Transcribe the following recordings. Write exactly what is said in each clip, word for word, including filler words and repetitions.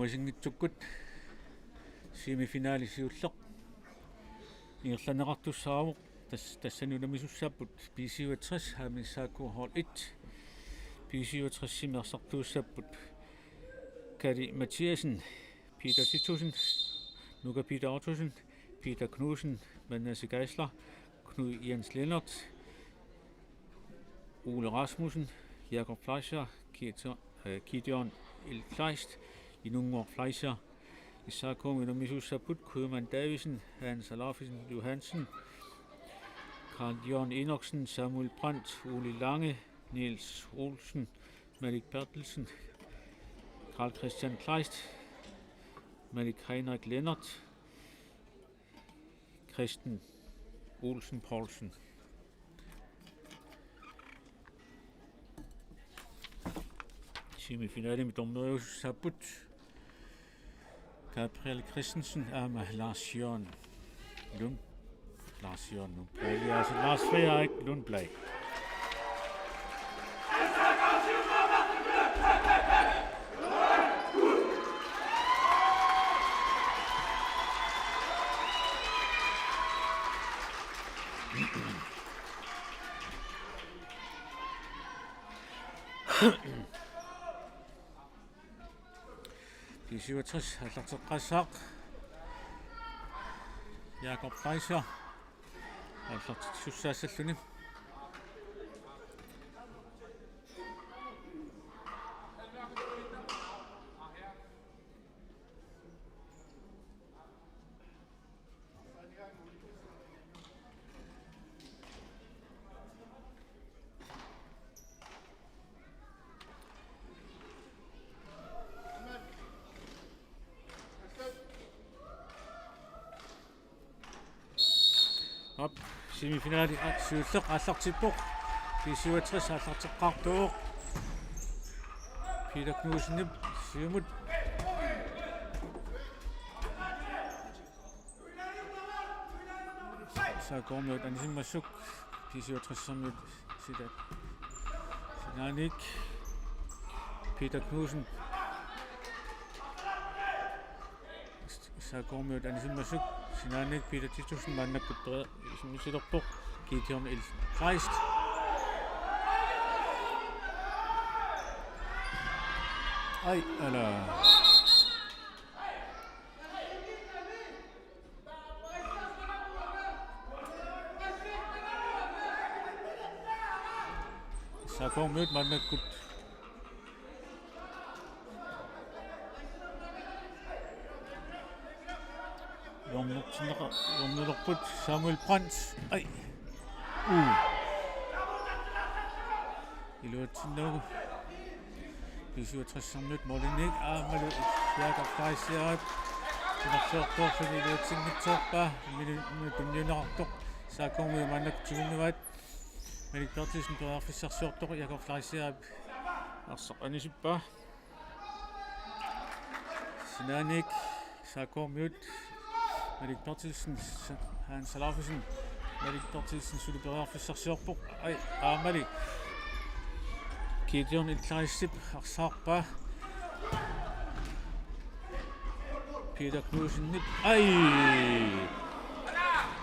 Isinngitsukkut semifinali siulleq ingerlanneqartussaavoq. Tas-, tassani unammisussaapput B syvogtres aamma S A K hold et. B syvogtres-imi arsartuussapput Kari Mathiassen, Peter Titussen, Nuka Peter Ottosen, Peter Knudsen, Manasse Geisler, Knud Jens Lennert, Ole Rasmussen, Jakob Fleischer, Gideon, øh, Gideon L. Kleist, Inunngor Fleischer, S A K-mi unammisussaapput Kuiman Davidsen, Hans Alaufesen Johansen, Karl Jørgen Enoksen, Samuel Brandt, Ole Lange, Niels Olsen, Malik Bertelsen, Karl Christian Kleist, Malik Heinrich Lennert, Christian Olsen Poulsen. Semifinalimi dommeriussaapput Gabriel Christensen aamma Lars Jørgen Lund. Lars Jørgen Lundblad. Lars Frederik Lundblad. B syvogtres aallarteqqaassaaq. Jakob Fleischer aallartitsisussaassalluni. Aap, semifinali, aa, siulleq aallartippoq. B syvogtres aallarteqqaartuuvoq. Peter Knudsenip siumut. S A K-miut anisimmassuk, B syvogtres-ermiut sila-, sinaaniit. Peter Knudsen. S A K-miut anisimmassuk, sinaaniit Peter Titussen maannakkut peri-, isummissilerpoq, Gideon L. Kleist. Ai, ala. S A K-miut maannakkut hjørnertinneqa-, hjørnertilerput. Samuel Brandt. Ai. Uu. Iluatsinnagu. B syvogtres-ermiut måliminik aammalu Jakob Fleischip. Sinersoortoorluni iluatsinngitsoorpaa. Minu-, minu-, tunniunneqartoq. S A K-miut maannakkut tunniunneqarpaat. Malik Berthelsen periarfissarsiortoq, Jakob Fleischip arsaq anisippaa. Sinaaniit S A K-miut, Malik Berthelsen, Hans Alaufesen, Malik Berthelsen suli periarfissarsiorpoq, ai, aammali. Gideon L. Kleistip arsaarpaa. Peter Knudsenip, ai!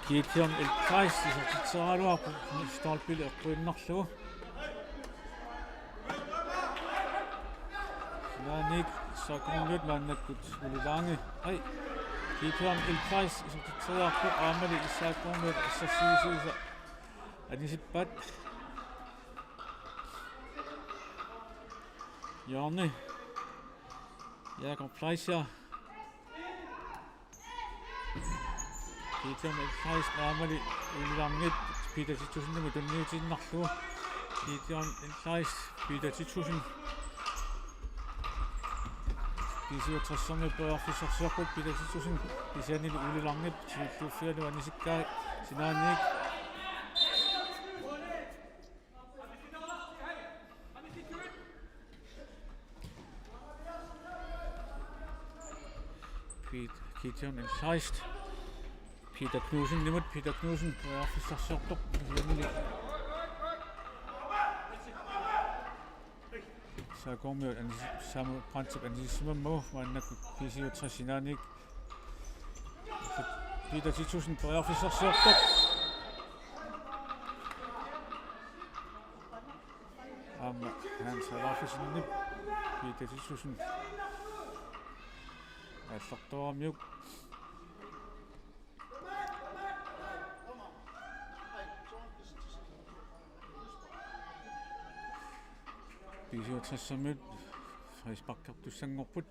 Gideon L. Kleist isertitseraluarpoq, stolpili eqquinnarlugu. Sinaaniit S A K-miut maannakkut Ole Lange. Ai. Gideon L. Kleist isertitseriarpoq aammali S A K-miut assersuisuisa anisippaat. Hjørne. Jakob Fleischer. Gideon L. Kleist aammali Ole Langep Peter Titusenimut tunniutiinnarlugu. Gideon L. Kleist, Peter Titusen. B syvogtres-ermiut periarfissarsiorput Peter Titusen. Kisiannili Ole Langep siulliuffigalugu anisikkaa. Sinaaniit. Pete-, Gideon L. Kleist. Peter Knudsenimut, Peter Knudsen, periarfissarsiortoq. Kisiannili S A K-kormiut anis-, Samuel Brandtip anisissimammagu maannakkut B syvogtres sinaaniit Peter Titussen periarfissarsiortoq. Aamma Hans Alaufesenip Peter Titussen aallartuaramiuk. B syvogtres-ermiut frisparkertussanngorput.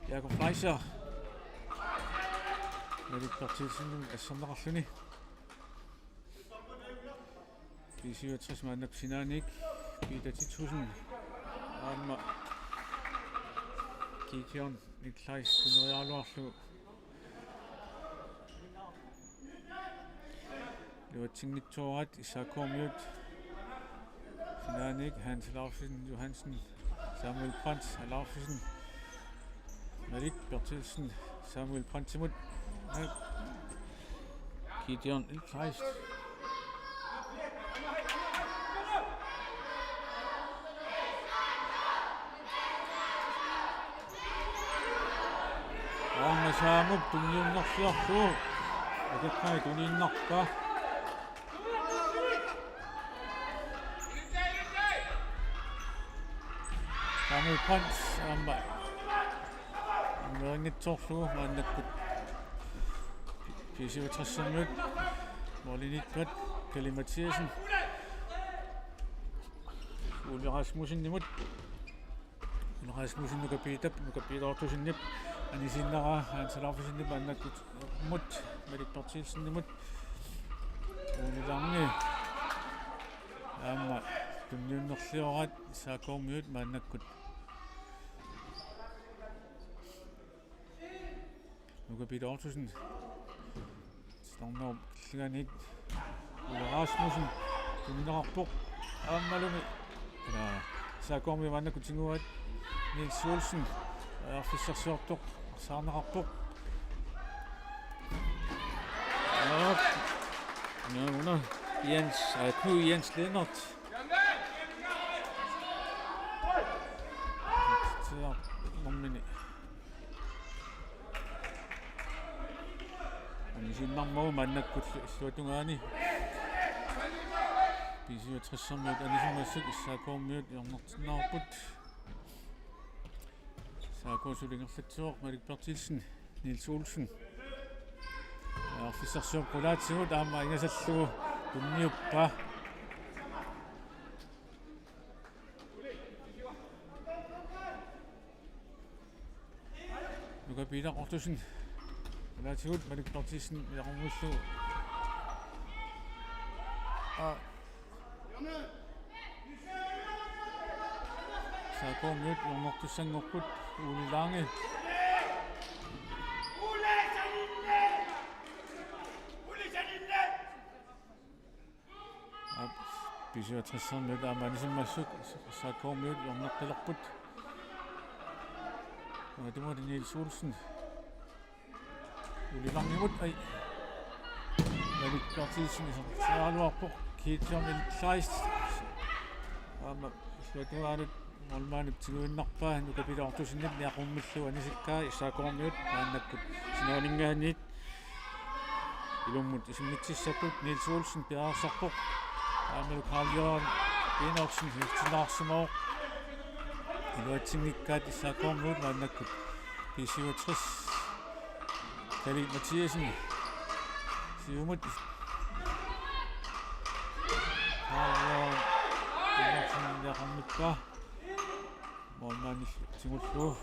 Jakob Fleischer. Malik Berthelsenimit asserneqarluni. B syvogtres maannakkut sinaaniit Peter Titussen. Aamma Gideon Kleist tuneriaraluarlugu. Iluatsinngitsooraat S A K-kormiut. Sinaaniit Hans Alaufesen Johansen, Samuel Brandt Alaufesen, Malik Berthelsen Samuel Brandtimut. Gideon Kleist. Aamma Saamup tunniunnerliorlugu. Akeqqani tuniinnarpaa. Samuel Brandt aamma. Aamma erinngitsoorlugu maannakkut B syvogtres-ermiut. Målimiittuat Kali Mathiassen. Ole Rasmussenimut. Rasmussen Nuka Piitap, Nuka Piita Ottosenip, anisiinnaraa Hans Alaufesenip maannakkut, Malik Berthelsenimut, Ole Lange, aamma tunniunnerlioraat S A K-kormiut maannakkut. Nuka Peter Ottosen. Stornov Klinganit. Ole Rasmussen. Tunniunneqarpoq. Aammalumi. Ila, S A K-kormiut maannakkut tiguaat. Niels Olsen. Periarfissarsiortoq. Arsaarneqarpoq. Aap. Una, una. Jens, A Q Jens Lennert. Siaq, normini. Anisiinnarmagu maannakkut illuatungaani. B syvogtres-ermiut anisimmassuk S A K-kormiut hjørnertinneqarput. S A K suli ingerlatsivoq, Malik Berthelsen, Niels Olsen. Periarfissarsiorpoq qulaatigut aamma ingasallugu tunniuppaa. Nuka Peter Ottosen. Qulaatigut Malik Berthelsen meerarumillugu. Aa. S A K-kormiut hjørnertussanngorput, Ole Lange. Aap, B syvogtres-ermiut aamma anisimmassuk, S A K-kormiut hjørnertalerput. Aamma tungata Niels Olsen. Ole Langemut, ai. Malik Berthelsen isertitseriaraluarpoq, Gideon Kleist. Aamma illuatungaanut målmandip tiguinnarpaa, Nuka Peter Ottosenip niaqqummillugu anisikkaa, S A K-kormiut maannakkut sinaaninngaanniit ilummut isimmitsissapput. Niels Olsen piareersarpoq. Aammalu Karl Jørgen Enoksen isertitseriarsimavoq. Iluatsinngikkaat S A K-kormiut maannakkut B syvogtres. Kali Mathiassen. Siumut. Karl Jørgen Enoksen niaqqummikkaa. Målmandip tigullugu.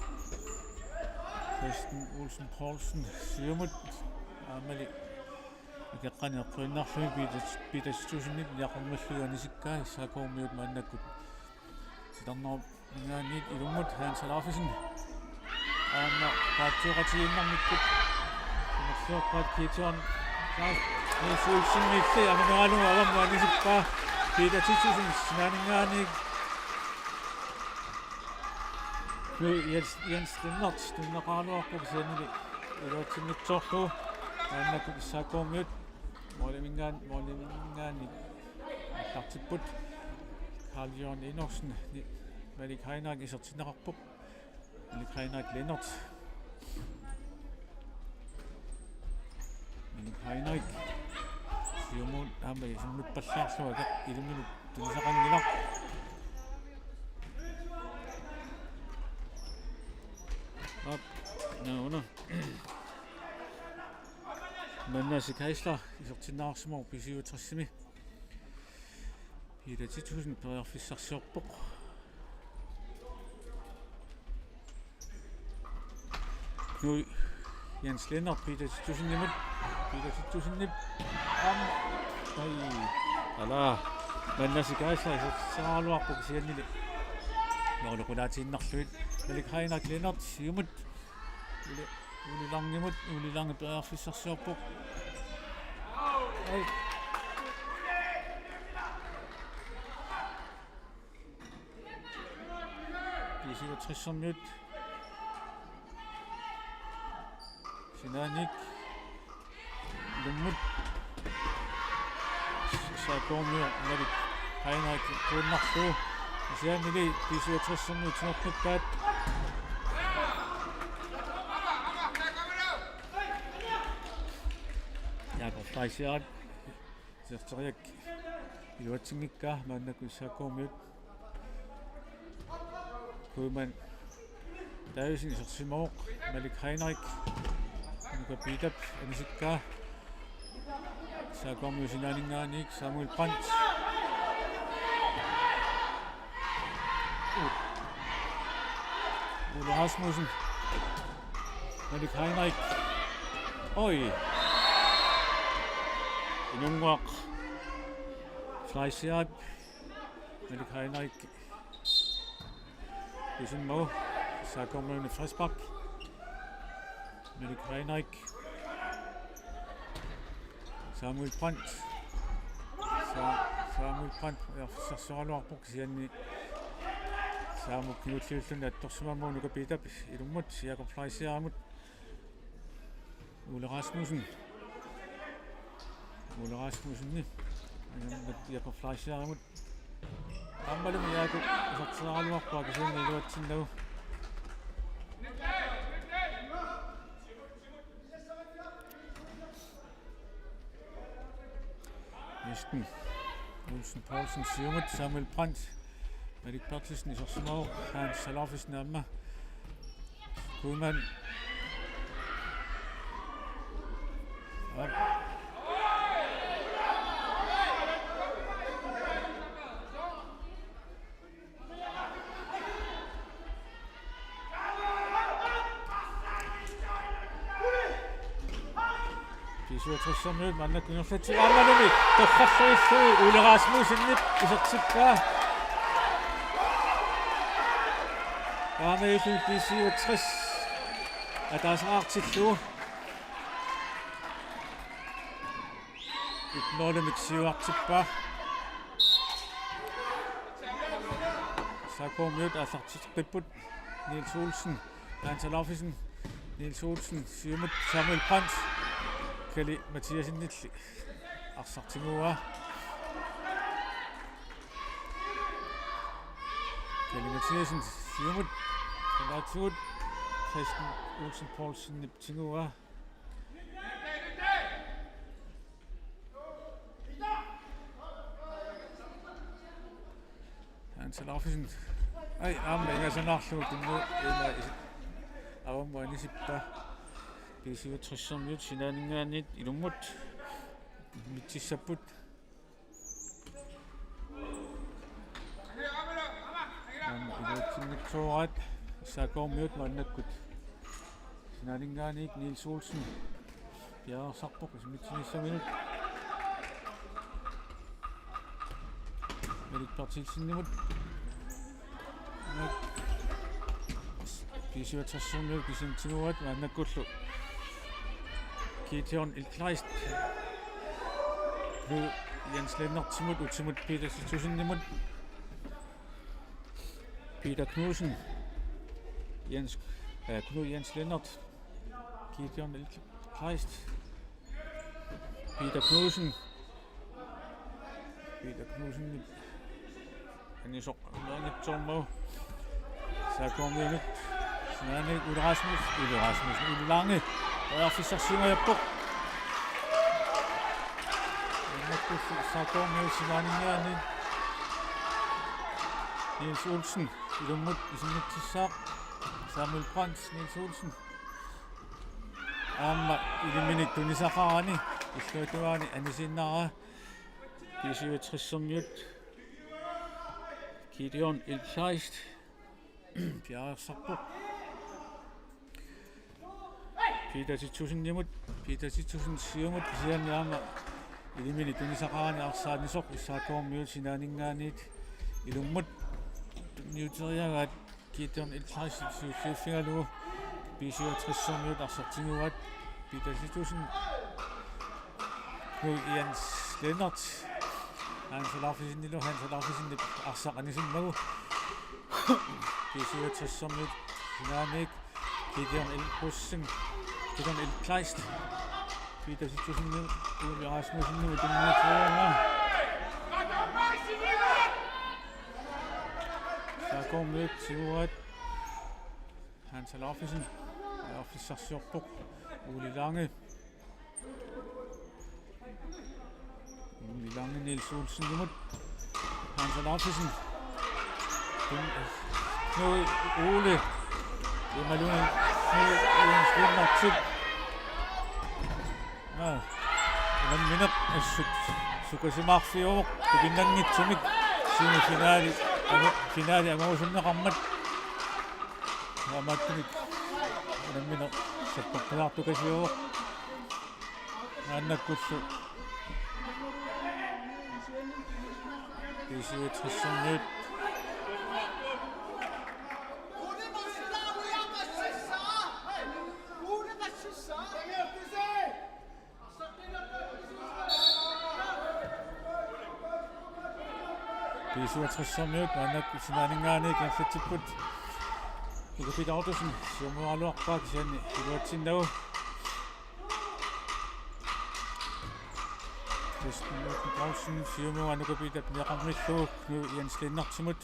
Christian Olsen Poulsen siumut. Aammali akeqqani eqquinnarlugit Peter, Peter Titussen niaqqummillugu anisikkaa, S A K-kormiut maannakkut titarnerup ingaanniit ilummut. Hans Alaufesen. Aamma paatsuuqatigiinnarmikkut. Imersuorpaat Gideon. Niels Olsen miilli ameraalugu avammut anisippaa. Peter Titussen sinaaninngaanniit. Jens, Jens Lennert tunniunnaraluarpoq kisiannili iluatsinngitsoorlugu. Maannakkut S A K-kormiut måliminngaan-, måliminngaanniit aallartipput. Karl Jørgen Enoksen, ni-, Malik Heinrich isertinneqarpoq. Malik Heinrich Lennert. Malik Heinrich. Siumut aamma isermippallaarlugu akeq iliminut tunisaqanngilaq. Aap, nauna. Manasi Geisler isertinneqarsimavoq B syvogtresimi. Peter Titussen periarfissarsiorpoq. Knud Jens Lennert Peter Tittussenimut. Peter Tittussenip. Aamma. Ai. Ala. Manasi Geisler isertitseriaraluarpoq kisiannili. Noorlu qulaatiinnarlugit. Malik Heinrich Lennert siumut. Uli-, Uli Langimut, Uli Lange periarfissarsiorpoq. Ai. B syvogtressermiut. Sinaanik. Ilummut. S A K-miut Malik Heinrich kuunnarlugu. Kisiannili B syvogtressermiut timerpikkaat. Jakob Fleischerip iserteriak iluatsinngikkaa maannakkut S A K-miut. Kuiman Davidsen isersimavoq, Malik Heinrich. Nuka Piitap anisikkaa. S A K-miut sinaaninngaanniit Samuel Brandt. U-, Ole Rasmussen. Malik Heinrich. Oj. Inunnguaq. Fleischerip. Malik Heinrich. Isimmagu. S A K-miunit frispark. Malik Heinrich. Samuel Brandt. Sa-, Samuel Brandt. Ja, periarfissarsioraluarpoq kisianni. Saamut kingulliulluni attorsimammagu Nuka Piitap ilummut Jakob Fleischerimut. Ole Rasmussen. Ole Rasmussenip. Jakob Fleischerimut. Aammalumi Jakob isertitseriaraluarpaa kisianni iluatsinnagu. Næsten. Olsen Poulsen siumut, Samuel Brandt. Malik Berthelsen isersimavoq, Hans Salofsen aamma. Kuiman. B syvogtressermiut maannakkut ingerlatsivoq aammalumi torrallugillu Ole Rasmussenip isertikkaa. Aamma B syvogtres ataaseqartillugu. Et-nulimik siuartippaa. S A K-miut aallarteqqipput. Niels Olsen, Hans Olufsen, Niels Olsen, siumut Samuel Brandt, Kali Mathiassenilli arsaq tiguaa. Kali Mathiassen siumut, kalaatsigut, Christian Olsen Poulsenip tiguaa. Hans Olufsen. Ai, aamma ingasanaarlugu tunnu ila is-, avammut anisippaa. B syvogtressermiut sinaaninngaanniit ilummut mitsissapput. Aamma iluatsinngitsooraat S A K-miut maannakkut. Sinaaninngaanniit Niels Olsen. Piareersarpoq isimmitsinissaminut. Malik Berthelsenimut. B syvogtressermiut kisianni tiguaat maannakkullu. Gideon Kleist. Knud Jens Lennertimut, utimut Peter Tittussenimut. Peter Knudsen. Jens, øh, Knud Jens Lennert. Gideon Kleist. Peter Knudsen. Peter Knudsen. Anisoq unaanngitsoormagu. S A K-miunit sinaaniit Ole Rasmus, Ole Rasmus, Ole Lange. Periarfissarsiungajappoq. Maannakkullu S A K-miut sinaaninngaanniit Niels Olsen ilummut isimmitsissaaq. Samuel Brandt, Niels Olsen. Aamma iliminit tunisaqarani illuatungaani anisiinnarpaa. B syvogtres-ermiut Gideon Kleist piareersarpoq. Peter Titusenimut, Peter Titusen siumut, kisianni aamma iliminit tunisaqarani arsaq anisoq. S A K-miut sinaaninngaanniit ilummut tunniuteriaraat Gideon Kleist siulliuffigalugu B syvogtres-ermiut arsaq tiguaat. Peter Titusen, Knud Jens Lennert, Hans Olufsenilu, Hans Olufsenip arsaq anisimmagu. B syvogtres-ermiut sinaaniit Gideon L. Bussen, Gideon L. Kleist, Peter Titusen, Ole Rasmussen, Ole Rasmussen. S A K-miut tiguaat. Hans Olufsen periarfissarsiorpoq. Ole Lange. Ole Lange Niels Olsenimut. Hans Olufsen. Knud Ole. Imaluunniit Knud Jens Lennertip. Nå. Unammineq assut sukasimaarfiuvoq tupinnanngitsumik semifinali anga-, finali angorusunneqarmat. Taamaattumik unammineq sappartuaartukasiuvoq. Maannakkullu B syvogtres-ermiut B syvogtres-ermiut maannakkut sinaaninngaanniit ingerlatsipput. Nuka Peter Ottosen siumugaluarpaa kisianni iluatsinnagu. Kirsten Morten Paulsen siumunnga Nuka Peter piniaqarnillugu Knud Jens Lennertimut.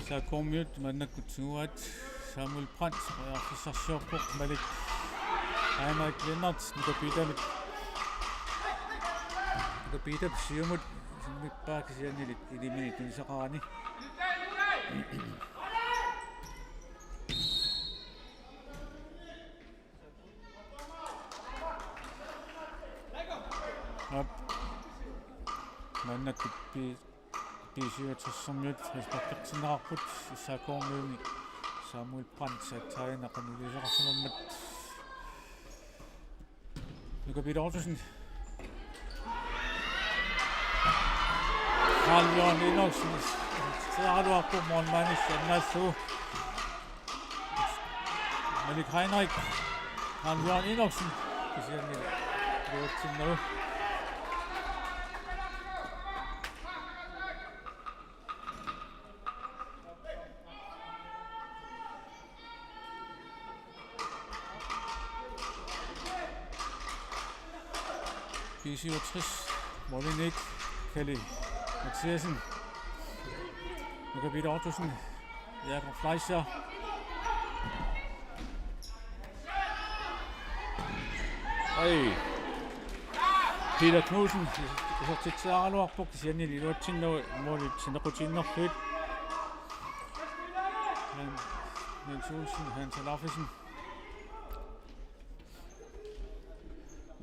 S A K-miut maannakkut tiguaat. Samuel Brandt periarfissarsiorpoq, Malik Heinrich Lennert Nuka Peterip, Nuka Peterip siumut isimmippaa kisiannili iliminit tunisaqarani. Aap. Maannakkut B-, B syvogtres-ermiut frisparkertinneqarput, S A K-miuni Samuel Brandt saatsaagina qanoq iliuuseqarsimammat. Nuka Peter Ottosen. Carl Jørgen Enoksen. Seeraluarpoq målmandip annaallugu. Malik Heinrich. Carl Jørgen Enoksen. Kisiannili iluatsinnagu. B syvogtres, måliminik Kali Mathiassen, Nuka Peter Ottosen, Jakob Fleischer. Ai. Peter Knudsen, isertitsigaluarpoq, kisiannili iluatsinnagu målit saneqqutiinnarlugu. Hans Olsen, Hans Olufsen.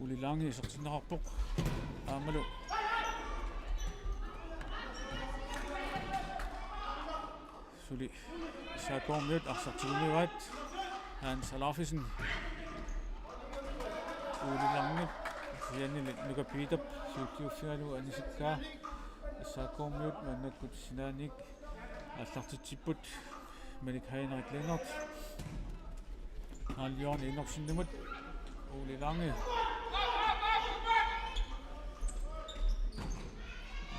Ole Lange isertinneqarpoq. Aammalu suli S A K-miut arsaq tigumiuaat. Hans Olufsen. Ole Lange. Kisiannili Nuka Peterip siulliuffigalugu anisikkaa. S A K-miut maannakkut sinaaniit aallartitsipput. Malik Heinrich Lennert. Carl Jørgen Enoksenimut. Ole Lange.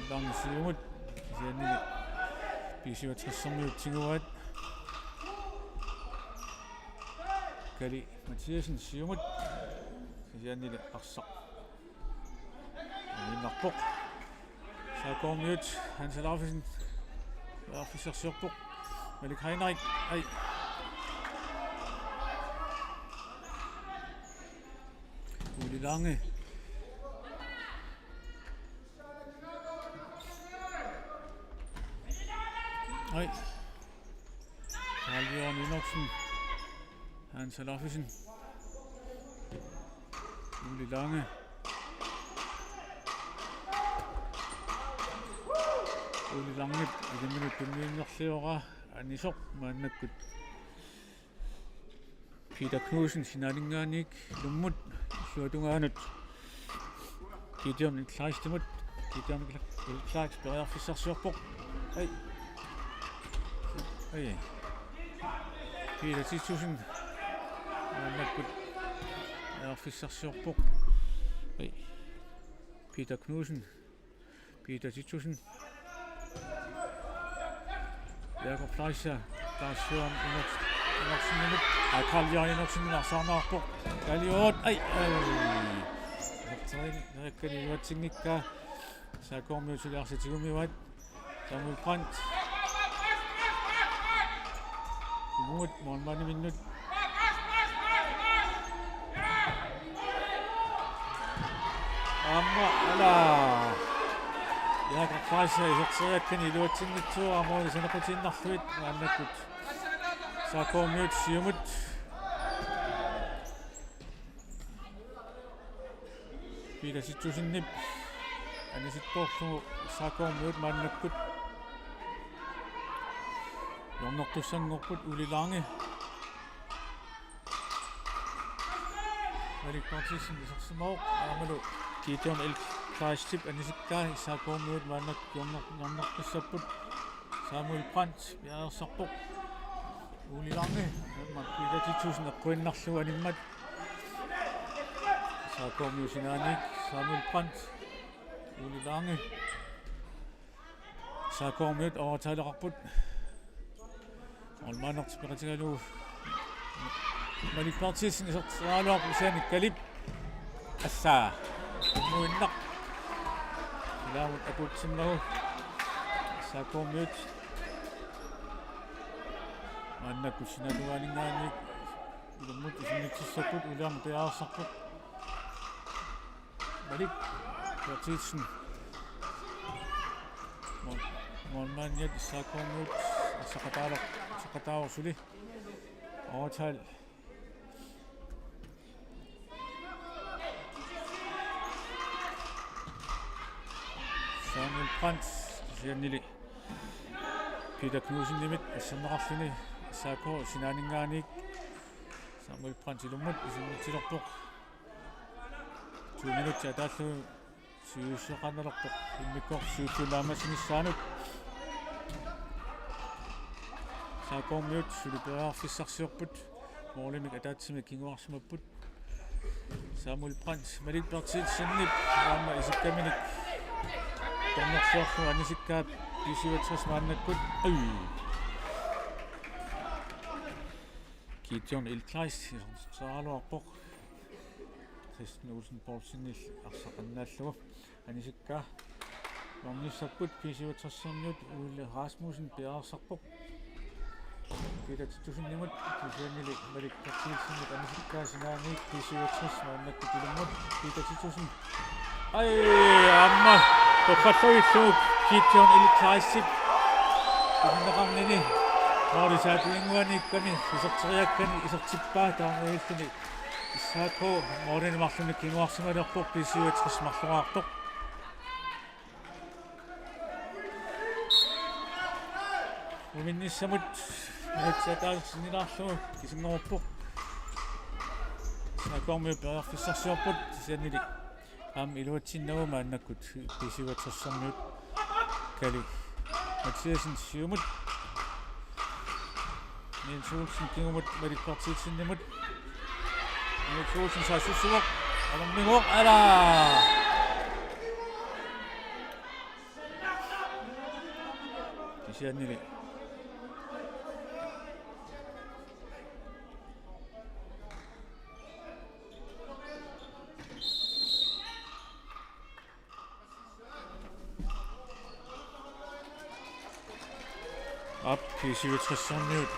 Lange siumut. Kisiannili B syvogtres-ermiut tiguaat. Kali Mathiassen siumut. Kisiannili arsaq aniinnarpoq. S A K-kormiut Hans Alaufesen periarfissarsiorpoq. Malik Heinrich. Ai. Uli Lange. Ai. Karl Jørgen Enoksen. Hans Alaufesen. Uli Lange. Uli Lange, iliminut tunniunnerlioraa, anisoq maannakkut. Peter Knudsen sinaaninngaanniit ilummut, illuatungaanut Gideon Kleistimut, Gideon Kleist periarfissarsiorpoq. Ai. Ai. Peter Titussen. Maannakkut periarfissarsiorpoq. Ai. Peter Knudsen. Peter Titussen. Jakob Fleischer. Lars Jørgen Enoksen. Enoksenimut. Ai, Karl Jørgen Enoksen arsaarneqarpoq. Kaliot. Ai. Ai. Isertitseriakkani iluatsinngikkaa. S A K-kormiut suli arsaq tigumivaat. Samuel Brandt. Imut målmandiminnut. Aamma, ala. Jakob Fleischer isertitseriakkani iluatsinngitsoq aamma saneqqutiinnarlugu maannakkut. S A K-kormiut siumut. Peter Titusenip anisittoorlugu S A K-kormiut maannakkut hjørnertussanngorput. Uli Lange. Malik Berthelsen isersimavoq aammalu Gideon L. Kleistip anisikkaa. S A K-kormiut maannakkut hjørner-, hjørnertussapput. Samuel Brandt piareersarpoq. Uli Lange. Aamma Peter Titussen eqquinnarlugu animmat. S A K-kormiut sinaaniit Samuel Brandt. Uli Lange. S A K-kormiut overtaleqarput. Målmandertik peqatigalugu Malik Berthelsen isertitseriaraluarpoq, kisianni Kalip. Assa. Immuinnaq. Ilaamut akuutsimmagu. S A K-kormiut maannakkut sinaaninngaanniit ilummut isimmitsissapput. Uli Lange piareersarpoq. Malik Berthelsen. Mål-, målmandiat S A K-kormiut arsaqataalo-, arsaqataavoq suli. Overtal. Samuel Brandt, kisiannili Peter Knudsenimit asserneqarluni S A K sinaaninngaanniit. Samuel Brandt ilummut isimmitsilerpoq. To minutsit ataallugu siusisoqannalerpoq. Immikkoortoq siulliullu naammassinissaanut. S A K-kormiut suli periarfissarsiorput. Målimik ataatsimik kinguarsimapput. Samuel Brandt, Malik Berthelsenip aamma isikkaminik hjørnersiorlugu anisikkaa B syvogtres maannakkut. Ai. Gideon L. Kleist isertitseriaraluarpoq. Christian Olsen Poulsenillu arsaq annaallugu anisikkaa. Hjørnissapput B syvogtres-ermiut. Ole Rasmussen piareersarpoq. Peter Titusenimut, kisiannili Malik Berthelsenip anisikkaa sinaaniit B syvogtres maannakkut ilummut. Peter Titussen. Ai, aamma torrallugillu Gideon L. Kleistip iserneqarnini måli saaffiginnguaniikkani iserteriakkani isertippaa, taamaalilluni S A K målinik marlunnik kinguarsimalerpoq, B syvogtres marloriartoq. Uminnissamut minutsit ataaseq sinnilaarlugu kisinngoruppoq. S A K-kormiut periarfissarsiorput, kisiannili aamma iluatsinnagu maannakkut B syvogtres-ermiut. Kali Mathiassen siumut. Niels Olsen kingumut Malik Berthelsenimut. Niels Olsen saassussivoq. Alarmiguoq, ala! Kisiannili. B syvogtressermiut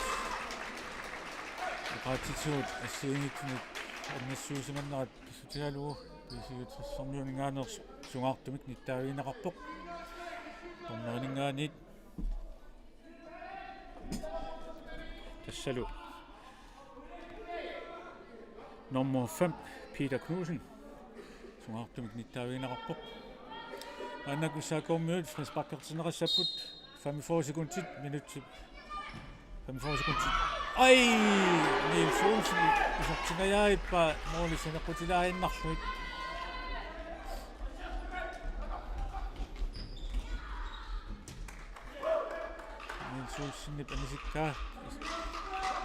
oqaatsitigut assigiinngitsunut annersuusimannerat pissutigalugu B syvogtressermiuninngaanneersoq sungaartumik nittaavigineqarpoq. Dommeriningaanniit tassalu nummer fem, Peter Knudsen, sungaartumik nittaavigineqarpoq. Maannakkut S A K-miut frisparkertinneqassapput. Femogfyrre sekundit, minutsit. Femogfyrre sekundit. Ai! Niels Olsen isertingajavippaa måli saneqqutilaaginnarlugu. Niels Olsenip anisikkaa.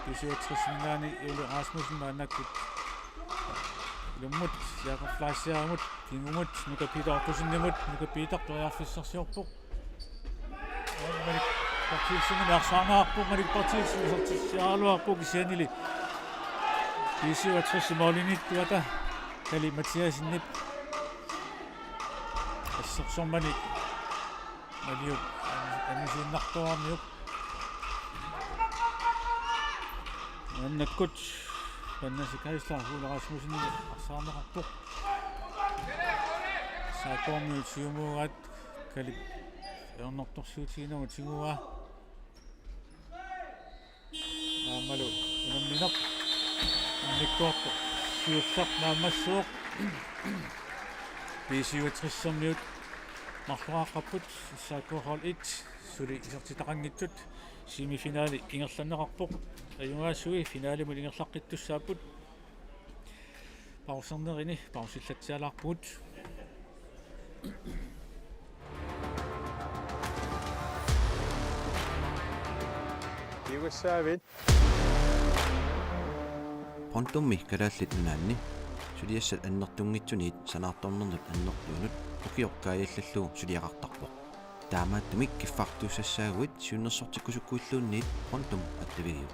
B syvogtresserminngaanniit Ole Rasmussen maannakkut ilummut, Jakob Fleischermut, kingumut, Nuka Peter Ottosenimut, Nuka Peter periarfissarsiorpoq. Malik Berthelsenimut arsaarneqarpoq, Malik Berthelsen isertitsiaraluarpoq kisiannili B syvogtres målimiittuata Kali Mathiassenip assersormani Maliup anisiinnartuarniup. Maannakkut Vanessa Geisler Ole Rasmussenimut arsaarneqarpoq. S A K-miut siumuugaat Kalip ajornartorsiutiginagu tiguaa. Aammalu unammineq immikkoortoq siulleq naammassivoq. B syvogtressermiut marloriaaqqapput, S A K hold et suli isertitaqanngitsut. Semifinali ingerlanneqarpoq. Ajugaasui finalimut ingerlaqqittussaapput. Pausernerini pausillatsialaarpugut. Kiugassaavit. Pontummi Kalaallit Nunaanni suliassat annertunngitsuniit sanaartornernut annertuunut ukioq kaajallallugu suliaqartarpoq. Taamaattumik kiffartuussassaaguit siunnersortikkusukkuilluunniit Pontum attavigiuk.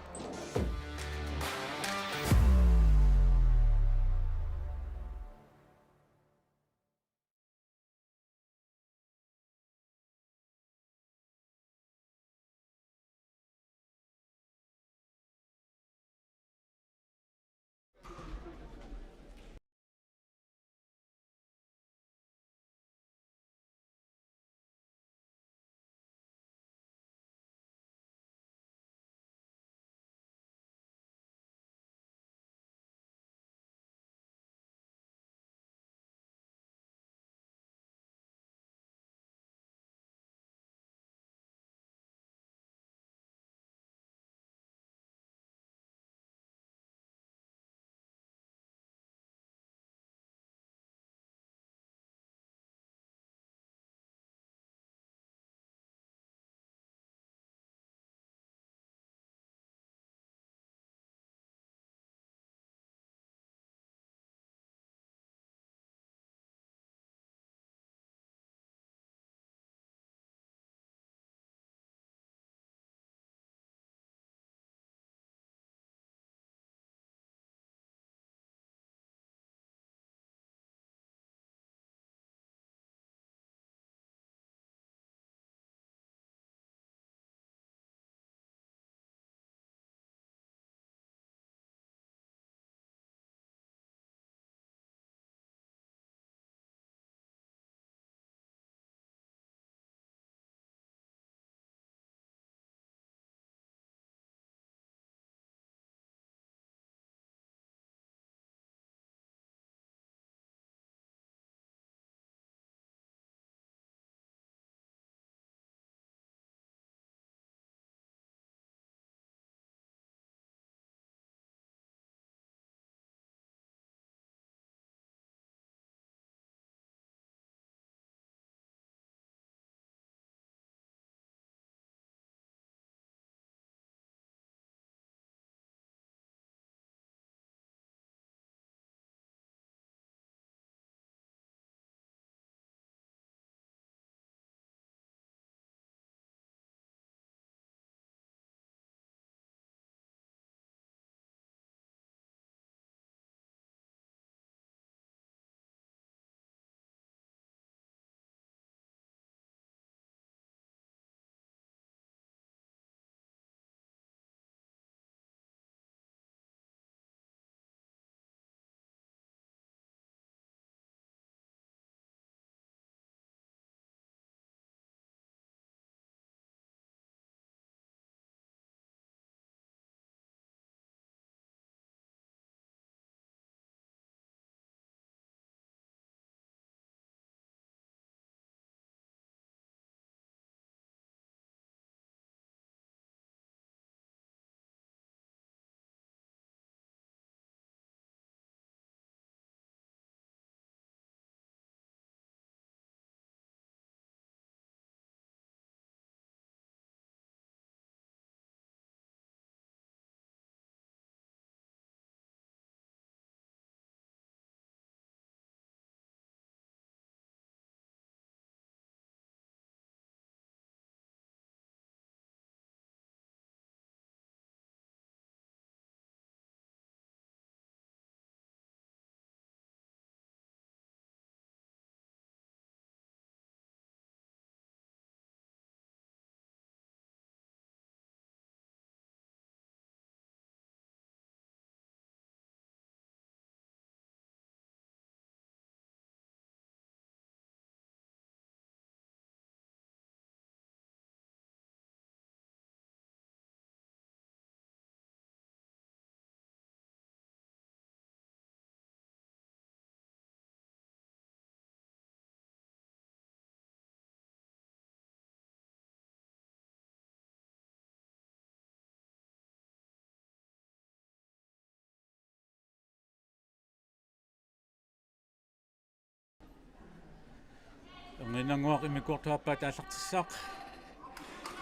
Nannguaq immikkoortup aappaata aallartissaaq.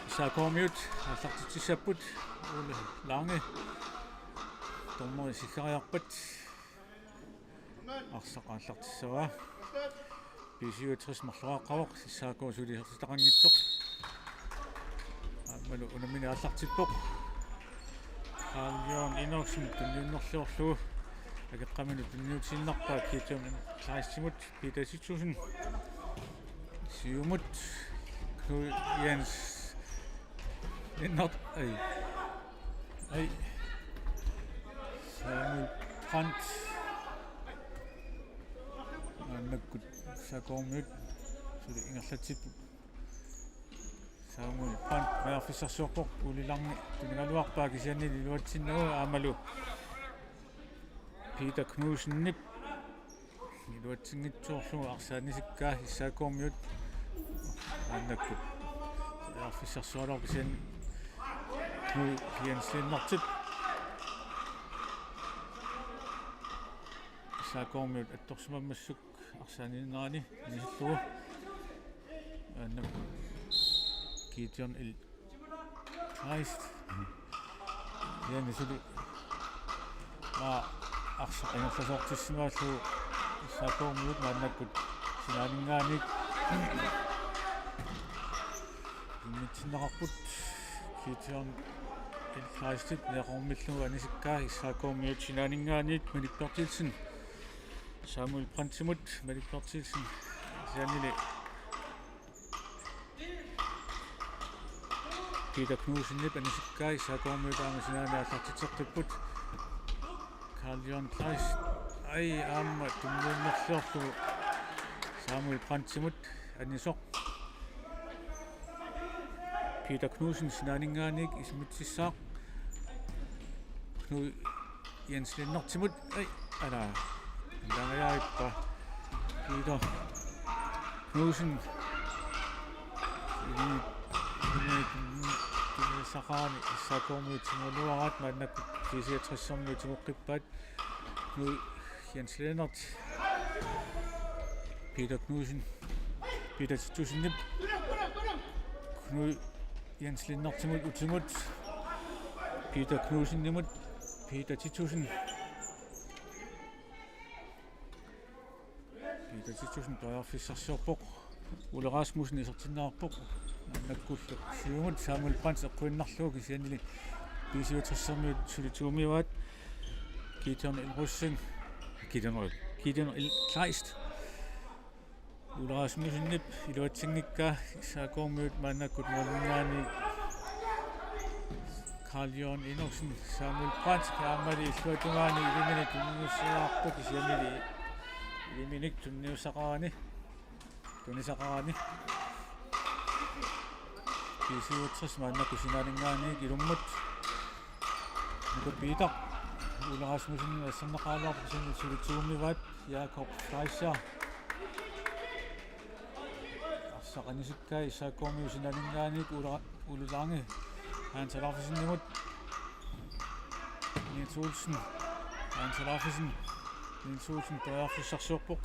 S A K-miut aallartitsissapput. Ole Lange. Dommeri siggariarpat. Arsaq aallartissavaa. B syvogtres marloriaqqavoq, S A K suli isertitaqanngitsoq. Aammalu unammineq aallartippoq. Carl Jørgen Enoksen tunniunnerlugu. Akeqqaminut tunniutiinnarpaa Gideon Kleistimut, Peter Titussen. Siumut. Knud Jens Lennert. Ai. Ai. Samuel Brandt. Maannakkut S A K-miut suli ingerlatsipput. Samuel Brandt periarfissarsiorpoq, Ole Lange tunigaluarpaa kisianni iluatsinnagu aammalu Peter Knudsenip iluatsinngitsoorlugu arsaq anisikkaa S A K-miut. Maannakkut periarfissarsioraluarpoq kisianni Knud Jens Lennertip. S A K-miut attorsimammassuk arsaq aninerani anisillugu. Maannakkut Gideon L. Kleist. Jani suli. Aa, arsaq ingerlasoortissimaallugu S A K-miut maannakkut sinaaninngaanniit isimmitsiinnarput. Gideon L. Kleistip niaqormillugu anisikkaa S A K-miut sinaaninngaanniit Malik Berthelsen. Samuel Brandtimut, Malik Berthelsen. Kisiannili Peter Knudsenip anisikkaa S A K-miut aamma sinaani aallartitseqqipput. Carl Jørgen Kleist. Ai, aamma tunniunnerlugu Samuel Brandtimut anisoq. Peter Knudsen sinaaninngaanniit isimmitsiissaaq. Knud Jens Lennertimut. Ai, ala. Ilangajaaippa. Peter Knudsen. Ini, ini, ini, saqaani S A K-miut tigugaluaraat maannakkut B syvogtres-ermiut tiguqqippaat. Knud Jens Lennert. Peter Knudsen. Peter Titussenip. Knud Jens Lennertimut utimut. Peter Knudsenimut. Peter Titussen. Peter Titussen periarfissarsiorpoq. Ole Rasmussen isertinneqarpoq. Maannakkullu siumut Samuel Brandt eqquinnarlugu kisiannili B syvogtres-ermiut suli tigumivaat. Gideon L. Rosing. Gideon L. Gideon L. Kleist. Ole Rasmussenip iluatsinngikkaa S A K-miut maannakkut måliminngaanniit Carl Jørgen Enoksen, Samuel Brandt, aammali illuatungaani ilaminik tunniussaqarpoq kisiannili ilaminik tunniussaqarani. Tunisaqarani. B syvogtres maannakkut sinaaninngaanniit ilummut. Nuka Peter. Ole Rasmussen asserneqaraluarpoq kisianni suli tigumivaat Jakob Fleischer. Arsaq anisikkaa S A K-miut sinaaninngaanniit Ole, Ole Lange. Hans Alaufesenimut. Niels Olsen. Hans Alaufesen. Niels Olsen periarfissarsiorpoq.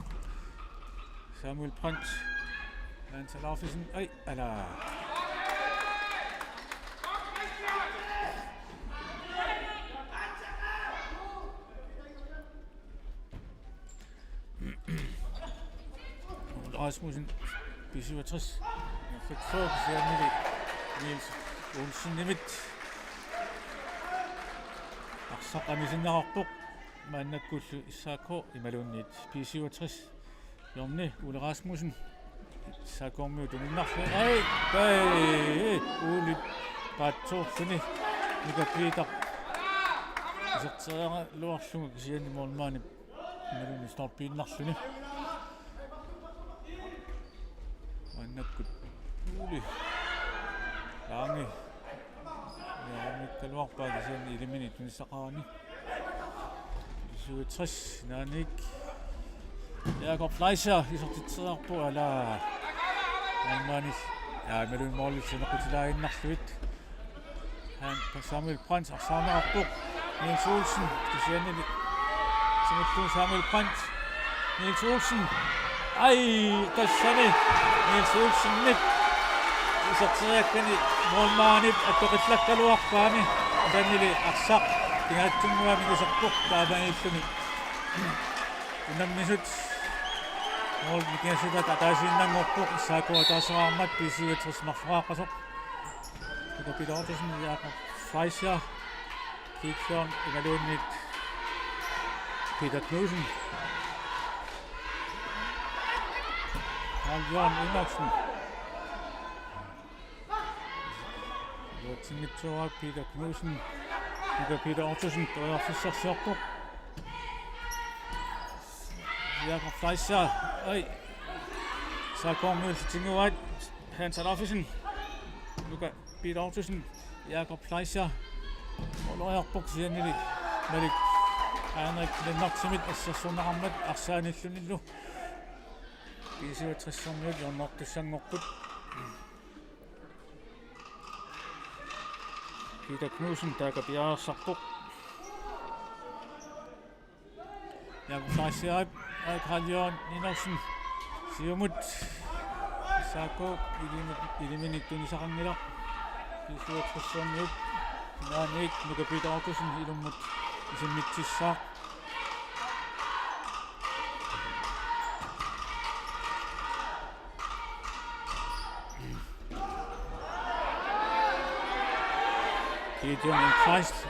Samuel Brandt. Hans Alaufesen. Ai, ala. Rasmussen, B syvogtres. Fik så, kisiannili Niels Olsenimit. Arsaq anisinneqarpoq. Maannakkullu S A K imaluunniit B syvogtres. Jonni Ole Rasmussen. S A K-miut tunninnarlugu. Ai, ai, Ole paatsoorluni. Nuka Peter. Iserteriaraluarlugu kisianni målmandip imaluunniit stolpiinnarluni. Maannakkut Ole Lange. Niaqormikkaluarpaa kisianni ilaminik tunissaqarani. Syvogtres, Naanik. Jakob Fleischer, isertitseriarpoq, ala. Målmandip. Ja, imaluunniit målip saneqqutilaaginnarlugu. Han, Samuel Brandt, arsaarneqarpoq. Niels Olsen, kisiannili. Simuttun Samuel Brandt. Niels Olsen. Ai, tassani Niels Olsenip iserteriakkani målmandip attoqillakkaluarpaami, tassannili arsaq kingaatsinnguamik iserpoq, taamaalilluni unammisut mål nikingassutaat ataasiinnanngorpoq, S A K ataaseq aamma B syvogtres marloriaaqqasoq. Peter Peter Ottosen, Jakob Fleischer, Gideon imaluunniit Peter Knudsen. Carl Jørgen Enoksen. Iluatsinngitsoorpaa Peter Knudsen. Nuka Peter Ottosen, periarfissarsiorpoq. Jakob Fleischer, ai. S A K-miut tiguaat, Hans Adolfsen. Nuka Peter Ottosen, Jakob Fleischer. Måleriarpoq, kisiannili Malik Heinrich Lennoximit assersorneqarmat arsaanillunilu. B syvogtres-ermiut hjørnertussanngorput. Peter Knudsen taakku piareersarpoq. Jakob Fleischerip, Carl Jørgen Enoksen. Siumut. S A K ilimi-, iliminik tunisaqanngilaq. B syvogtres-ermiut sinaaniit Nuka Peter Ottosen ilummut isimmitsissaaq. Gideon Kleist.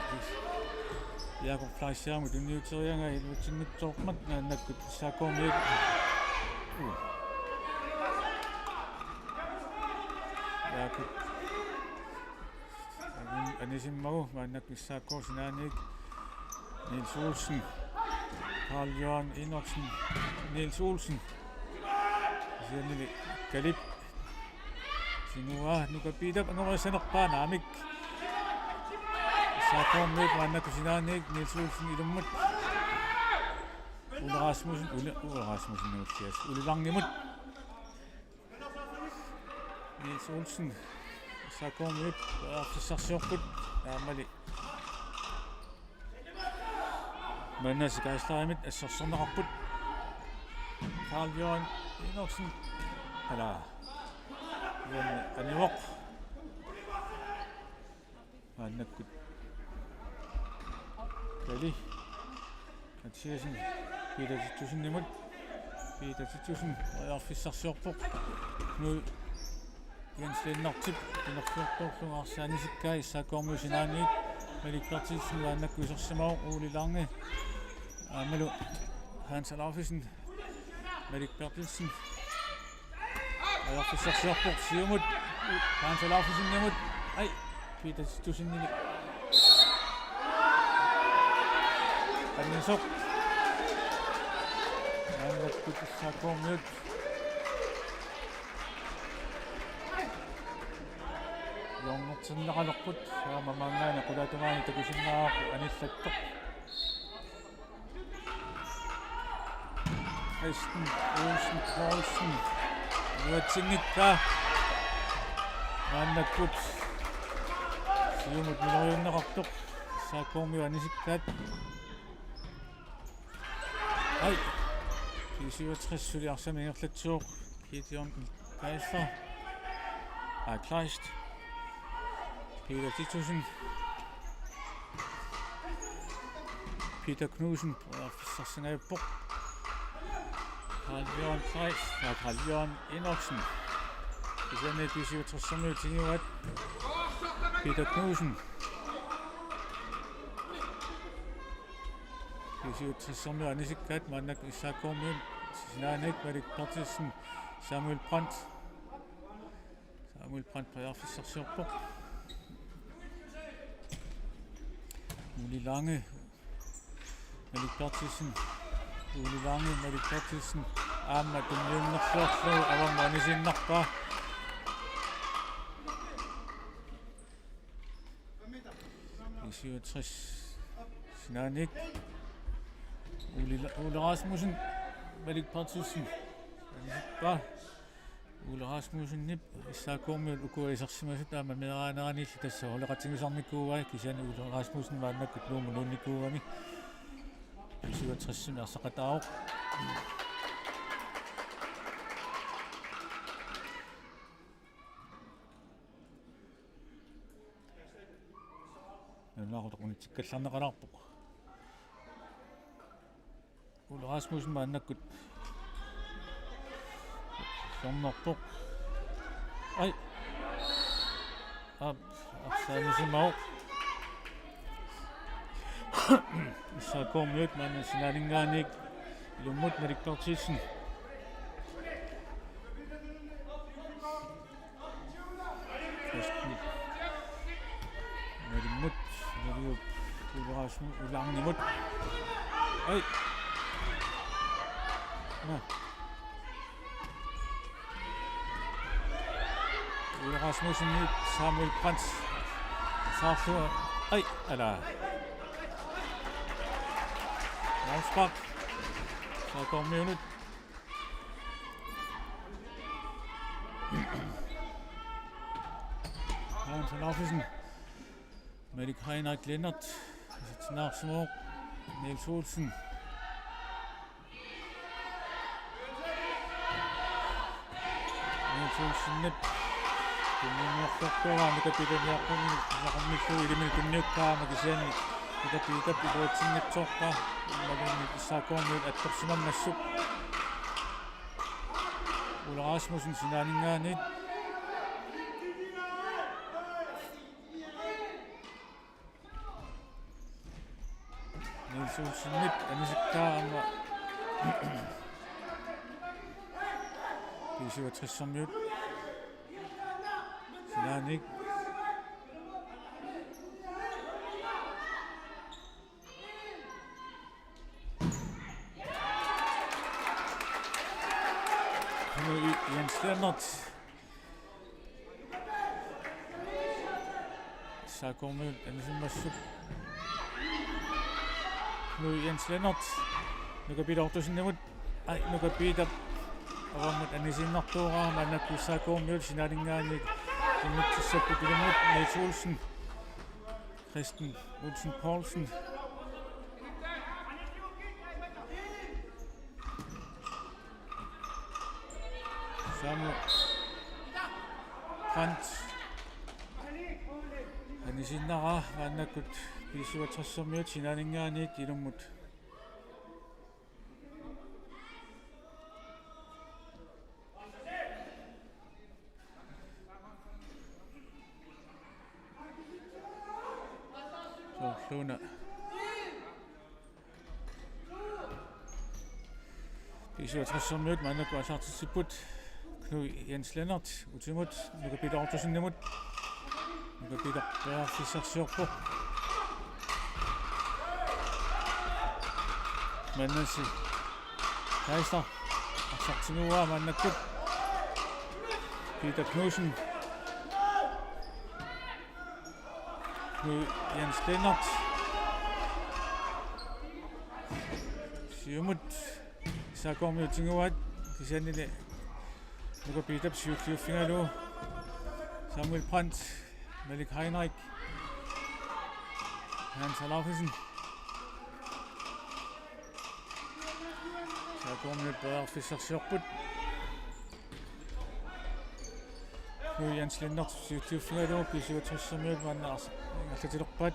Jakob Fleischerimut tunniuteriaraa iluatsinngitsoormat, maannakkut S A K-miut. Jakob anisimmagu, maannakkut S A K sinaaniit Niels Olsen. Carl Jørgen Enoksen, Niels Olsen. Kisiannili Kalip. Sinua Nuka Peterip angoriassanerpaa, naamik. S A K-miut maannakkut sinaaniit Niels Olsen ilummut. Ole Rasmussen, Ole, Ole Rasmussen nuutsias. Ole Langimut. Niels Olsen, S A K-miut periarfissarsiorput, aammali Manas Geislerimit assersorneqarput. Carl Jørgen Enoksen, ala, Jørgen Anivoq. Maannakkut Kali Mathiassen Peter Titusenimut. Peter Titusen periarfissarsiorpoq. Nu Jens Lennertip pinerfiortorlugu arsaq anisikkaa. S A K-miut sinaaniit. Malik Berthelsen maannakkut isersimavoq. Ole Lange aammalu Hans Alaufesen. Malik Berthelsen. Periarfissarsiorpoq siumut. Hans Alaufesenimut. Ai, Peter Titusenimut. Annisoq. Maannakkut S A K-miut hjørnertinneqalerput. Aamma maanngaanniit qulaatungaani takusinnaavarput anillattoq. Kristen Olsen Poulsen. Iluatsinngikkaa. Maannakkut siumut minoriunneqartoq. S A K-miut anisikkaat. Ai. B syvogtres suli arsamik ingerlatsivoq. Gideon Geisler. Aa, Kleist. Peter Titusen. Peter Knudsen. Periarfissarsingajappaa. Carl Jørgen Kleist. Aa, Carl Jørgen Enoksen. Kisianni B syvogtres-ermiut tiguaat. Peter Knudsen. B syvogtres-ermiut anisikkaat, maannakkut S A K-miut sinaaniit. Malik Berthelsen, Samuel Brandt. Samuel Brandt periarfissarsiorpoq. Ole Lange, Malik Berthelsen. Ole Lange, Malik Berthelsen. Aamma tunniunnerluarlugu avammut anisiinnarpaa. B syvogtres sinaaniit. Ole La-, Ole Rasmussen, Malik Berthelsen. Anisippaa. Ole Rasmussenip S A K-miut ukua isersimasut aamma meeraaneranillu tassa holdeqatigisarnikuuai, kisianni Ole Rasmussen maannakkut Nuummut nuunnikuugami. B syvogtres-imi arsaqataavoq. Unitsikkallarneqalaarpoq. Ole Rasmussen maannakkut. Hjørnerpoq. Ai. Aap, arsaq anisimavoq. S A K-miut maanna sinaaninngaanniit ilummut Malik Berthelsen. Kristian. Nalimmut, Naliup, Ole Rasmus-, Ole Arnimut. Ai. Nå. Ole Rasmussen, Samuel Brandt. Saarlu. Ai, ala. Afspark. S A K-miunut. Hans Olufsen. Malik Heinrich Lennert. Isertinneqarsimavoq. Niels Olsen. Niels Olsenip. Tunniunniorluartoq Nuka Piitap niaqqumik, niaqqummillu ilimi tunniukkaa, kisianni Nuka Piitap iluatsinngitsoorpaa. Imaluunniit S A K-miut attorsimammassuk. Ole Rasmussen sinaaninngaanniit. Niels Olsenip anisikkaa aamma B syvogtres-ermiut. Sinaaniit. Jens Lennert. S A K-miut anisimmassuk. Knud Jens Lennert. Nuka Piitap Ottosenimut. Ai, Nuka Piitap avammut anisiinnartuugaa, maannakkut S A K-miut sinaaninngaanniit isimmitsissapput ilummut. Niels Olsen. Kristian Olsen Poulsen. Samu Brandt. Anisiinnaraa maannakkut B syvogtres-ermiut sinaaninngaanniit ilummut. Soorluuna. B syvogtres-ermiut maannakkut aallartitsipput. Knud Jens Lennert utimut, Nuka Piitap Ottosenimut. Nuka Piitap periarfissarsiorpoq. Manasi Kaiser arsaq tiguaa maannakkut. Peter Knudsen. Knud Jens Lennert. Siumut. S A K-miut tiguaat, kisiannili Nuka Piitap siulliuffigalugu. Samuel Brandt, Malik Heinrich, Hans Olufsen. S A K-miut periarfissarsiorput. Knud Jens Lennert siulliuffigalugu B syvogtres-ermiut maanna arsaq ingerlatilerpaat.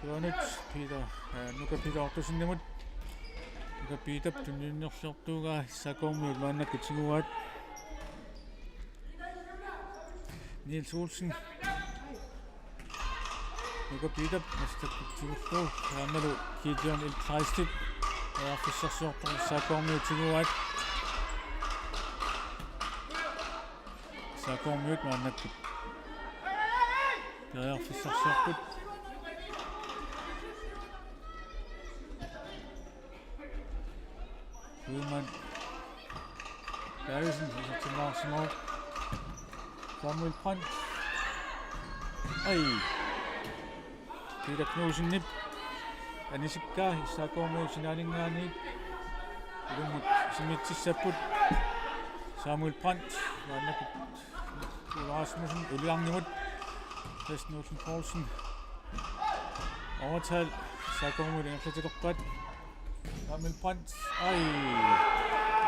Siumut Peter, øh, Nuka Peter Ottosenimut. Nuka Piitap tunniunniorluartuugaa, S A K-miut maannakkut tiguaat. Niels Olsen. Nuka Piitap massakkut tigullugu. Aammalu Gideon L. Kleistip periarfissarsiorpoq, S A K-miut tiguaat. S A K-miut maannakkut periarfissarsiorput. Ullmann Davidsen isertinneqarsimavoq. Samuel Brandt. Ai. Peter Knudsenip anisikkaa, S A K-miut sinaaninngaanniit ilummut isimmitsissapput. Samuel Brandt maannakkut Ole Rasmussen, Ole Arnimut. Kristian Olsen Poulsen. Overtal. S A K-miut ingerlatilerpaat. Samuel Brandt. Ai.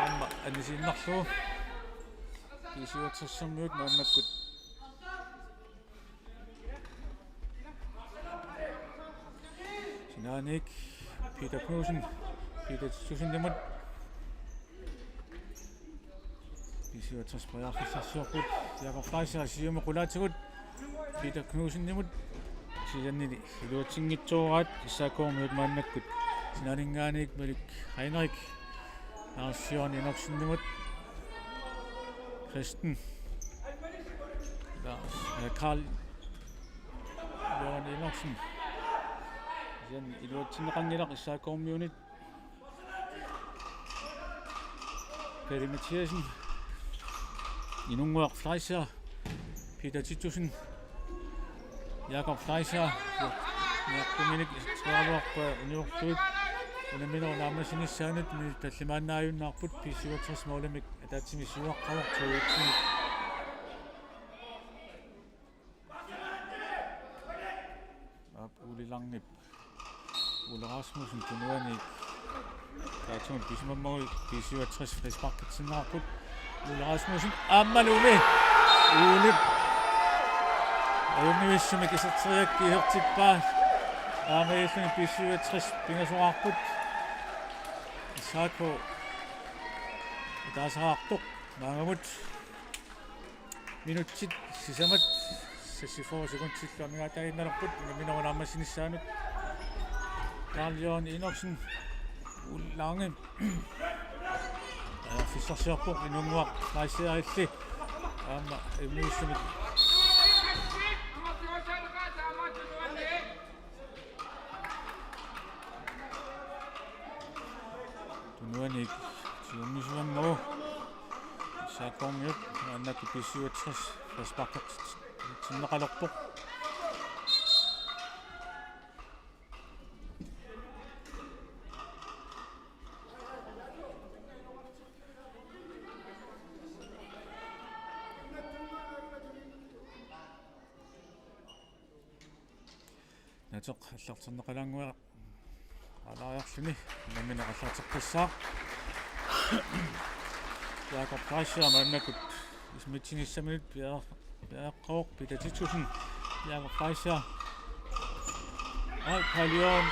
Aamma anisiinnarlugu. B syvogtres-ermiut maannakkut. Sinaaniit Peter Knudsen, Peter Titusenimut. B syvogtres periarfissarsiorput, Jakob Fleischer siumut qulaatigut Peter Knudsenimut. Kisiannili iluatsinngitsooraat S A K-miut maannakkut. Sinaaninngaanniit Malik Heinrich, Lars Jørgen Enoksenimut. Kristen. Lars, eh, Karl Jørgen Enoksen. Kisianni iluatsinneqanngilaq S A K-miunit. Kari Mathiassen. Inunnguaq Fleischer. Peter Titussen. Jakob Fleischer. Niaqquminik iserteriaraluarpaa uniorlugu. Unamminerup naammassinissaanut minutsit tallimaannaajunnaarput, B syvogtres målimik ataatsimik siuaqqavoq, to et-imik. Aap, Ole Langep. Ole Rasmussen tunuani. Taatun pisimammagu B syvogtres frisparkitsinnaapput. Ole Rasmussen aammalumi. Ole. Ajunngivissumik iserteriaraa isertippaa. Taamaalilluni B syvogtres pingasoraarput. S A K ataaseqartoq maannamut. Minutsit sisamat seksogfyrre sekundillu amigaataaginnalerput unamminerup naammassinissaanut. Karl Jørgen Enoksen, Ole Lange. Periarfissarsiorpoq, Inunnguaq Fleischerilli. Aamma immiussumik. Tunuaniit siummisumammagu S A K-miut maannakkut B syvogtres frisparkitsinnaqalerpoq. Nateq aallartinneqalaannguaq aalaariarluni unammineq aallarteqqissaaq. Jakob Fleischer maannakkut isummitsinissaminut piar-, piareeqqavoq. Peter Titussen, Jakob Fleischer. Ai, Karl Jørgen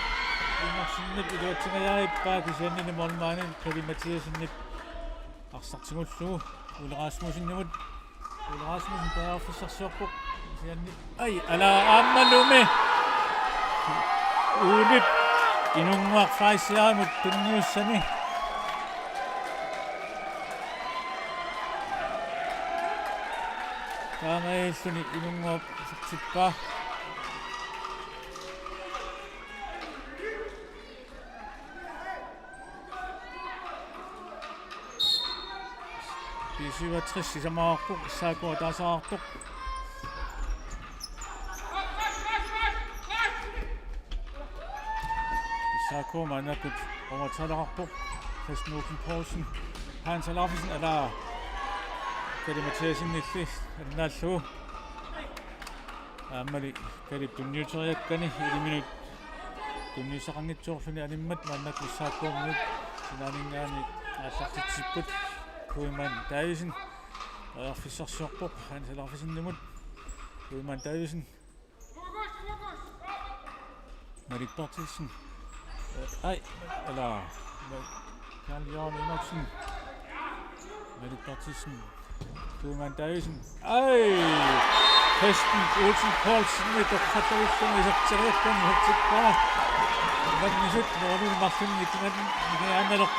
Enoksenip iluatsingajaarippaa, kisiannili målmandip Kari Mathiassenip arsaq tigullugu Ole Rasmussenimut. Ole Rasmussen periarfissarsiorpoq. Kisianni. Ai, ala aammalumi. Ole Inunnguaq Fleischerimut tunniussani. Taamaalilluni Inunnguaq isertippaa. B syvogtres sisamaraarpoq, S A K ataaseqartoq. S A K maannakkut overtaleqarpoq. Christian Olsen Poulsen, Hans Alaufesen, ala Kari Mathiassenilli annaallugu. Aammali Karip tunniuteriakkani iliminut tunniussaqanngitsoorluni animmat maannakkut S A K-miut sinaaninngaanniit aallartitsipput. Kuiman Davidsen periarfissarsiorpoq Hans Alaufesenimut. Kuiman Davidsen. Malik Berthelsen. Øh, ej, eller, Karl Jørgen Enoksen. Malik Berthelsen. Kuiman Davidsen. Ej! Christian Olsen Poulsen, mit og Frederiksen, vi har taget den her til kvar. Hvad den er sødt, når nu er Martin Nikiman, vi kan anmelde op.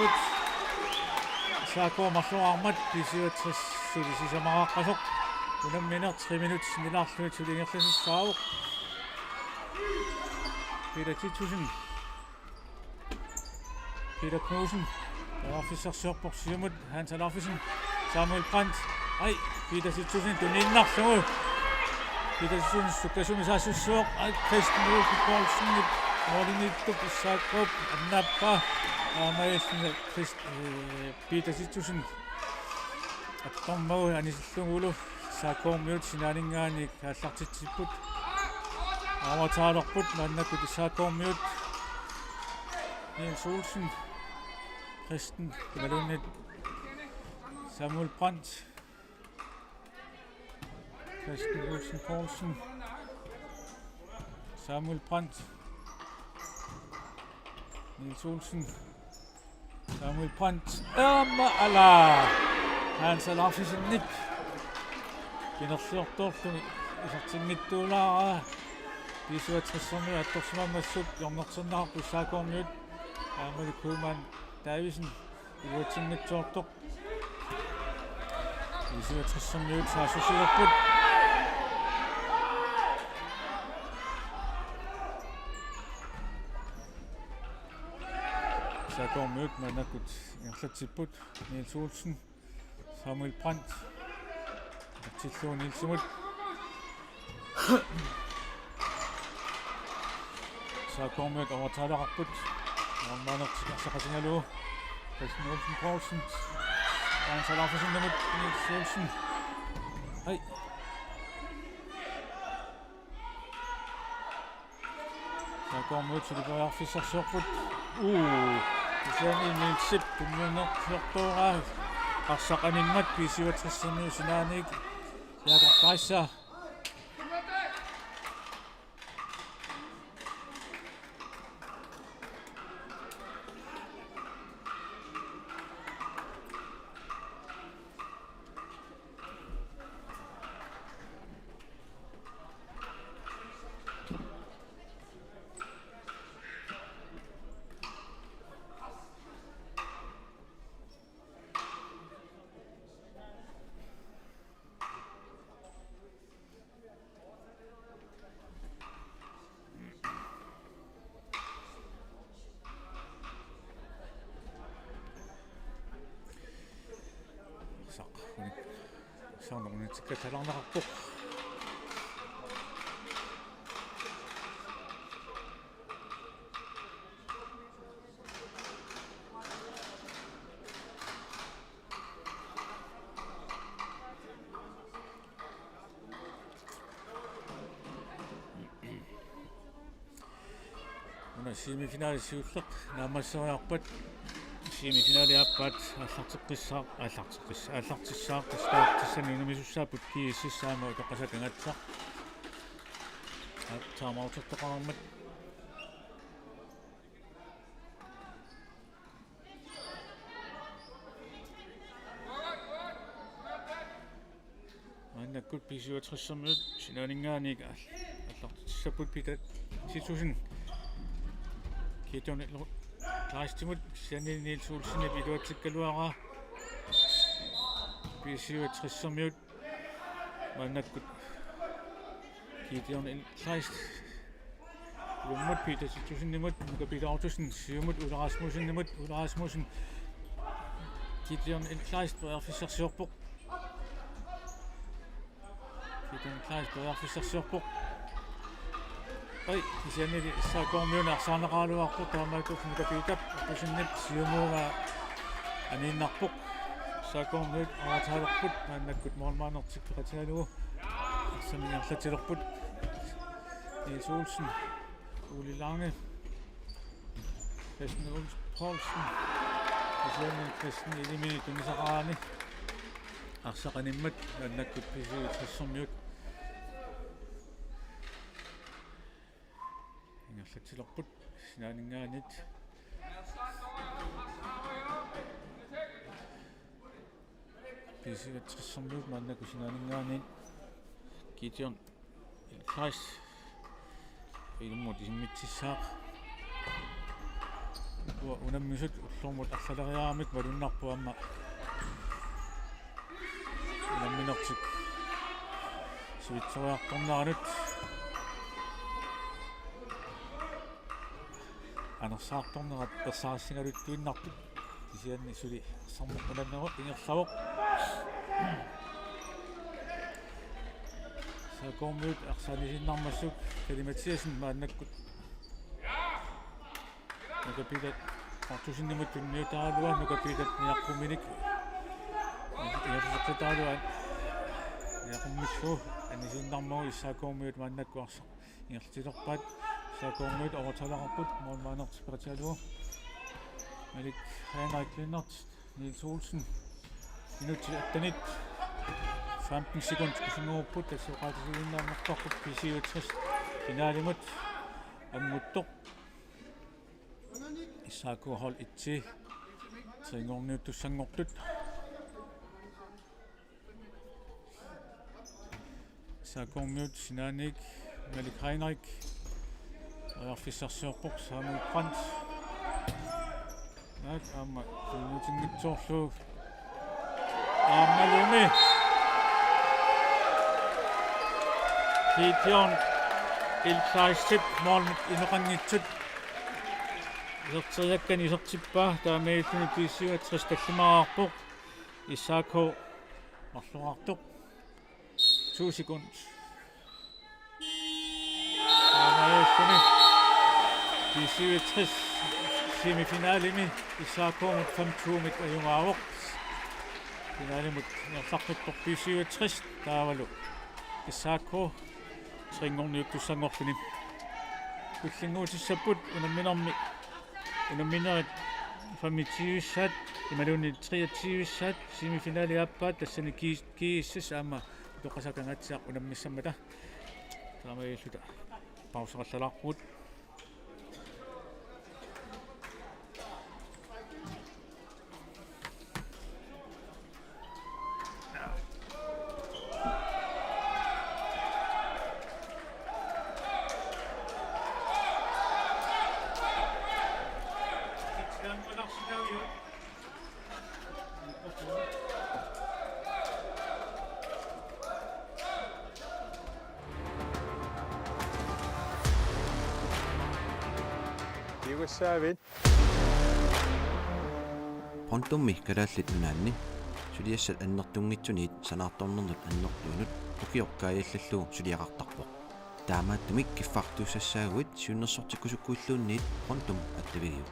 S A K marloraarmat B syvogtres suli sisamaraqqasoq. Unammineq tre minutsit sinnilaarlugit suli ingerlasussaavoq. Peter Titussen. Peter Knudsen. Periarfissarsiorpoq siumut, Hans Alaufesen. Samuel Brandt. Ai, Peter Titussen tuniinnarlugu. Peter Titussen sukkasuumik saassussivoq. Ai, Christian Olsen Poulsen. Målimiittup S A K-p annaappaa. Aamma Christ-, øh, Peter Titussen. Attormagu anisillugulu S A K-miut sinaaninngaanniit aallartitsipput. Avataalerput maannakkut S A K-miut. Niels Olsen. Kristen, imaluunniit Samuel Brandt. Kristen Olsen Poulsen. Samuel Brandt. Niels Olsen. Samuel Brandt. Aamma ala. Hans Alaufesenip pinerliortoorluni isertinngitsuulaarpaa. B-syvogtressermiut attorsimammassuk hjørnerterneqarput S A K-rmiut. Aammalu Kuiman Davidsen iluatsinngitsoortoq. B-syvogtressermiut saassussilerput. S A K-rmiut maannakkut ingerlatsipput. Niels Olsen, Samuel Brandt. Tillugu Nielsimut. S A K-rmiut overtaleqarput. Målmandertik arsaq qatigalugu. Christian Olsen Poulsen. Hans Alaufesenimut Niels Olsen. Ai. S A K-rmiut suli periarfissarsiorput. Uu. Kisianni Nielsip tunniunnerfiortoraa. Arsaq animmat B-syvogtressermiut sinaaniit. Jakob Kaiser. Saq, unik-, saarnaq unitsikkattaalaarneqarpoq. Una semifinali siulleq naammasseriarpat, semifinali aappaat aallarteqqissaaq, aallarteqqis-, aallartissaaq, tassa tassani unammissapput G S S aamma Utoqqasaat Kangaatsiaq. Aa, timeoutertoqarmat. Maannakkut B-syvogtressermiut sinaaninngaanniit aallartissapput. Peter Titussen Gideon Kleistimut, kisianni Niels Olsenip iluatsikkaluaraa. B-syvogtressermiut maannakkut Gideon Kleist. Ilummut Peter Titusenimut, Nuka Peter Ottosen, siumut Ole Rasmussenimut, Ole Rasmussen. Gideon Kleist periarfissarsiorpoq. Gideon Kleist periarfissarsiorpoq. Ai, kisiannili S A K-rmiut arsaarneqaraluarpoq, taamaattoq Nuka Peter Ottosenip siumuugaa aniinnarpoq. S A K-rmiut overtaleqarput, maannakkut målmandertik peqatigalugu. Arsamik ingerlatsilerput. Niels Olsen, Ole Lange, Christian Olsen Poulsen, kisianni Christian Elimini tunnisaqaraanni. Arsaq animmat maannakkut B-syvogtressermiut ingerlatsilerput sinaaninngaanniit. B-syvogtressermiut maannakkut sinaaninngaanniit. Gideon Kleist ilummut isimmitsissaaq. Ukua unammisut ullormut arlaleriaramik malunnarpoq aamma unamminertik sivitsoriartorneranut. Anersaartornerat ersarissingaluttuinnarput. Kisianni suli arsarneq qunannerup ingerlavoq. S A K-rmiut arsaq anisiinnarmassuk Kali Mathiassen maannakkut Nuka Peter Ottosenimut tunniutaraluaa, Nuka Peter niaqquminik ingerlateqqitaraluaa. Niaqummillugu anisiinnarmagu S A K-rmiut maannakkut arsaq ingerlatilerpaat. S A K-rmiut overtaleqarput, målmandertik peqatigalugu. Malik Henrik Lennert, Niels Olsen. Minutsit attenit femten sekund kusanngorput, tassa oqaatigiinnaanngortarpoq B-syvogtres finalimut anguttoq. S A K hold et-i. Tre-nngorniuttussanngortut. S A K-miut sinaaniit Malik Heinrich. Periarfissarsiorpoq Samuel Brandt. Naak aamma tunniutinngitsoorlugu. Aammalumi Gideon Ilkleistip målimut inoqanngitsut. Iserteriakkani isertippaa, taamaalilluni B syvogtres tallimaarpoq. S A K marloriartoq. To sekund. Taamaalilluni B syvogtres semifinalimi S A K-mut fem to-mik ajugaavoq. Finalimut ingerlaqqippoq B syvogtres taavalu S A K tre-nngorniuttussanngorluni. Tullinnguutissapput unamminermi, unamminerit femogtyve-ssaat imaluunniit treogtyve-ssaat semifinali aappaat, tassani G-, G S S aamma Utoqqasaat Kangaatsiaq unammissammata. Taamaalilluta pauseqallalaarpugut. Kiugassaavit? Pontummi Kalaallit Nunaanni suliassat annertunngitsuniit sanaartornernut annertuunut ukioq kaajallallugu suliaqartarpoq. Taamaattumik kiffartuussassaaguit siunnersortikkusukkuilluunniit Pontum attavigiuk.